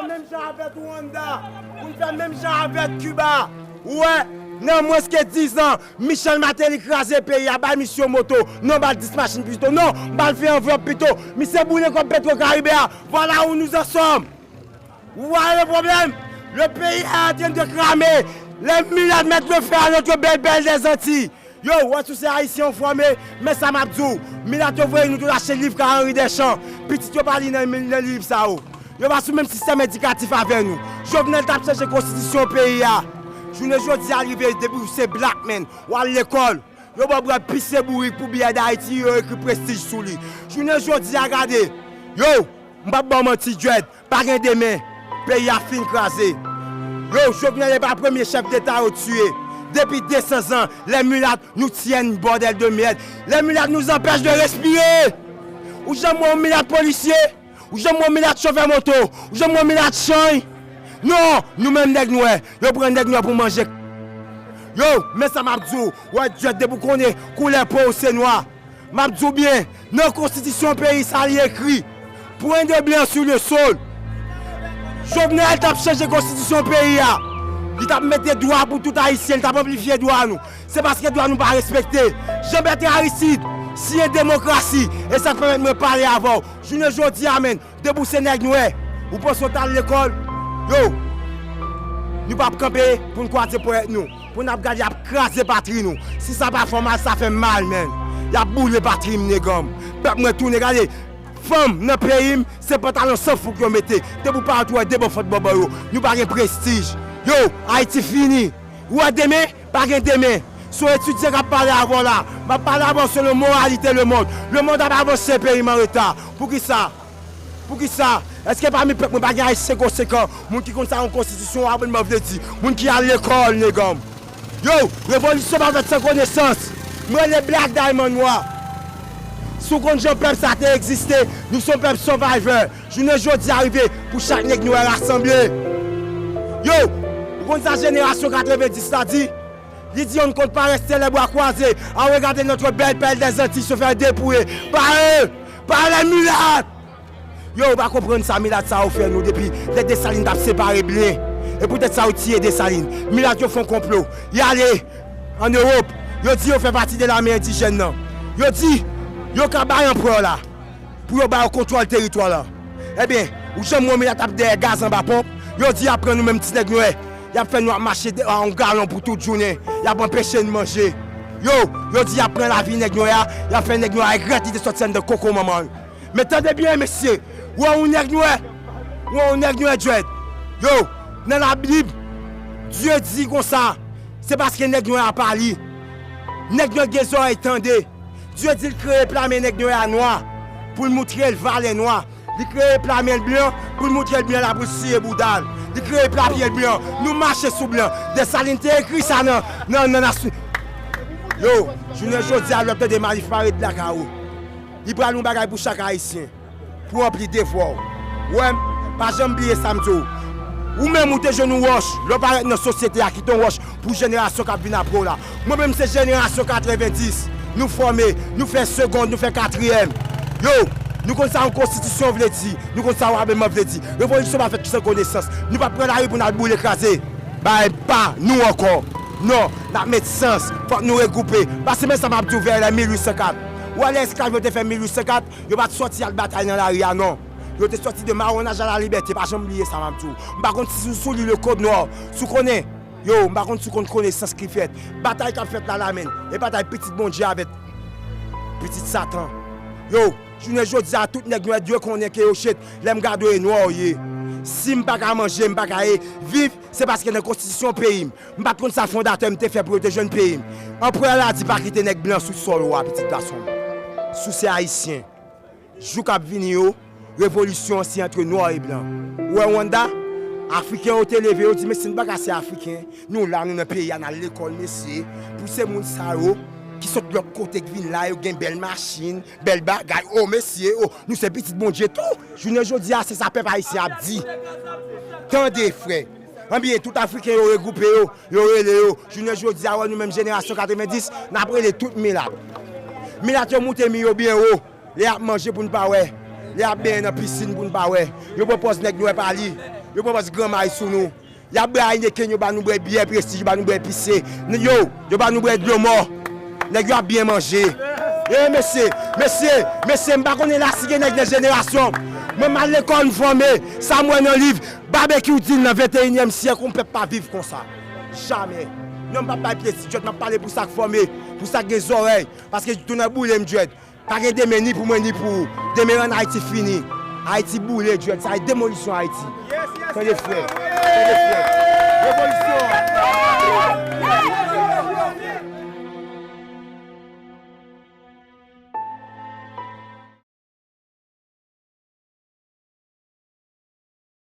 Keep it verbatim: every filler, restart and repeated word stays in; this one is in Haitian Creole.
Menm jan avèk Rwanda, pou n fè menm jan avèk Kiba. Ou wè, nan mwens ke diz an, Michel Martelly kraze peyi a, bay misye moto, non, bay dis machin pito, non, bay fè anvlòp pito. Misye boule kòb Petro Caribe a. Voilà où nous en sommes. Voilà le problème. Le pays est en train de cramer. Les mulattas mettent le feu à notre belle, belle des Antilles. Yo, wè si se Ayisyen yo fòme, men sa m ap di w. Milat yo voye nou tout achte liv ka Henri Deschamps. Pitit yo pa li nan, nan liv sa yo. Yo pa sou menm sistèm edikatif avè nou. Jovenel t ap chanje konstitisyon peyi a. Jounen jodi a rive, depi w se black man, w al lekòl. Yo ba w bwè pis se bourik pou biyè Dayiti, yo ekri prestij sou li. Jounen jodi a gade. Yo, m p ap ba w manti, Dread. Pa gen demen. Peyi a fin kraze. Yo, Jovenel e pa premye chèf deta yo tiye. Depi de san zan, les mulates nous tiennent, bordel de merde. Les mulates nous empêchent de respirer. Ou janm wè yon milat polisye? Ou janm wè yon milat chofè moto? Ou janm wè yon milat chanj? Non, nou menm nèg nwè, yo pran nèg nwè pou manje. Yo, men sa m ap di w, wè Dread, depi w konnen koulè po w se nwa. M ap di w byen, nan konstitisyon peyi sa li ekri, point de blanc sur le sol. Jovenel t ap chanje konstitisyon peyi a. Li t ap mete dwa pou tout Ayisyen, li t ap anplifye dwa nou. Se paske dwa nou pa respekte. Jean Bertrand Aristide siyen demokrasi, e sa k pèmèt mwen pale avè w. Jounen jodi a, menm, depi w se nèg nwè, ou panse w t al lekòl, yo, nou p ap kanpe pou n kwaze ponyèt nou. Pou n ap gade y ap kraze patri nou. Si sa pa fè w mal, sa fè m mal, menm. Y ap boule patri m, neganm. Pèp mwen tounen, gade. Fanm nan peyi m, se pantalon san fouk yo mete. Depi w parèt, ou wè de bò fòt bòbò yo. Nou pa gen prestij. Yo, Ayiti fini. Ou wè demen, pa gen demen. Se yon etidyan k ap pale avè w la. M ap pale avè w selon moralite lemonn. Lemonn ap avanse, peyi m an reta. Poukisa? Poukisa? Èske pami pèp mwen pa gen Ayisyen konsekan? Moun ki konn sa yon konstitisyon, yon abònman vle di. Moun ki al lekòl, neganm. Yo, revolisyon pa fèt san konesans. Mwen rele Black Diamond Nwa. Si w konn jan pèp sa te egziste, nou se yon pèp survivor. Jounen jodi a rive pou chak nèg nwè rasanble. Yo, ou konn sa jenerasyon katrevenndis la di? Li di on ne compte pas rester les bras croisés à regarder notre belle perle des Antilles se faire dépouiller par eux, par les mulates. Yo, ou pa konprann sa milat sa yo fè nou depi lè Desalin t ap separe blen. E poutèt sa yo tiye Desalin. Milat yo fè yon konplo. Y ale ann Ewòp. Yo di yo fè pati de lame endijèn nan. Yo di yo ka bay anperè la pou yo ba yo kontwòl teritwa la. Ebyen, ou janm wè milat ap dèyè gaz anba ponp? Yo di y ap pran nou menm ti nèg nwè. Y ap fè nou ap mache de- a yon galon pou tout jounen. Y ap anpeche n manje. Yo, yo di y ap pran lavi nèg nwè a, y ap fè nèg nwè a regrèt li te sòti anndan koko manman l. Men tande byen, mesye, ou wè yon nèg nwè, ou wè yon nèg nwè dread. Yo, nan Labib, Dye di konsa, se paske nèg nwè a pa li. Nèg nwè gen zòrèy tande. Dye di l kreye plame nèg nwè a nwa pou l moutre l valè nwa. Li kreye plame l blan pou l moutre l blan la pou l siye bouda l. Li kreye plame l blan. Nou mache sou blan. Desalin te ekri sa nan, nan, nan nasyon. Yo, jounen jodi a, lè w tande Malif parèt lakay ou, li pral yon bagay pou chak Ayisyen. Pou ranpli devwa w. Ou wè m, pa janm bliye sa m di w. Ou menm ou te jwenn yon wòch, lè w parèt nan sosyete a, kite yon wòch pou jenerasyon k ap vin apre w la. Mwen menm se jenerasyon katrevenndis. Nou fòme, nou fè segond, nou fè katriyèm. Yo, nou konn sa yon konstitisyon vle di, nou konn sa yon abèman vle di. Revolisyon pa fèt san konesans. Nou p ap pran lari pou n al boule kraze bagay pa nou ankò. Non, n ap met sans, fòk nou regwoupe. Paske men sa m ap di w, vè lè mil uit san kat. Ou wè lè esklav yo te fè mil uit san kat, yo pa t sòti al batay nan lari a, non. Yo te sòti de mawonaj a lalibète, pa janm bliye sa m ap di w. M pa konn si ou sou li le code noir, si w konnen, yo, m pa konn si w konn konesans ki fèt. Batay k ap fèt la, la menm, e batay pitit Bondye avèk pitit Satan. Yo, jounen jodi a, tout nèg nwè dwe konnen ke yo chet, lè m gade w e nwa w ye. Si m pa ka manje, m pa ka e viv, se paske nan konstitisyon peyi m, m pa t konn sa fondatè m te fè pou yo te jwenn peyi m. Anperè la di pa kite nèg blan sou sòl ou a, pitit gason m. Si w se ayisyen. Jou k ap vini yo, revolisyon an se antre nwa e blan. Ou wè Rwanda, Afriken yo te leve, yo di, mesye, nou pa ka se Afriken, nou la, nou nan peyi a, n al lekòl, mesye, pou se moun sa yo, ki sot lòt kote, k vin la, yo gen bèl machin, bèl bagay, o, mesye, o, nou se pitit Bondye tou. Jounen jodi a, se sa pèp ayisyen ap di. Tande, frè. Anbyen, tout Afriken yo regwoupe yo, yo rele yo. Jounen jodi a, wè nou menm jenerasyon katrevenndis, n ap rele tout milat. Milat yo moute mi yo byen wo. Lè y ap manje pou n pa wè. Lè y ap benyen nan pisin pou n pa wè. Yo pran pòz nèg nwè pa li. Yo pran pòz granmay sou nou. Y ap bwè Heineken, yo ba nou bwè byè Prestige, yo ba nou bwè epise. Yo, yo ba nou bwè dlo mò. Nèg yo ap byen manje. E mesye, mesye, mesye, m pa konnen la si gen nèg nan jenerasyon. Mwen m al lekòl, m fòme. Sa m wè nan liv, Babekyou di l nan venteyinyèm syèk, yon pèp pa viv konsa. Jamè. Non, m p ap bay pye ti djwèt, m ap pale pou sa k fòme, pou sa k gen zòrèy. Paske tounen boule m djwèt. Pa gen demen ni pou mwen ni pou ou. Demen rann Ayiti fini. Ayiti boule djwèt. Sa e demolisyon Ayiti. Tande frè. Tande frè. Revolisyon.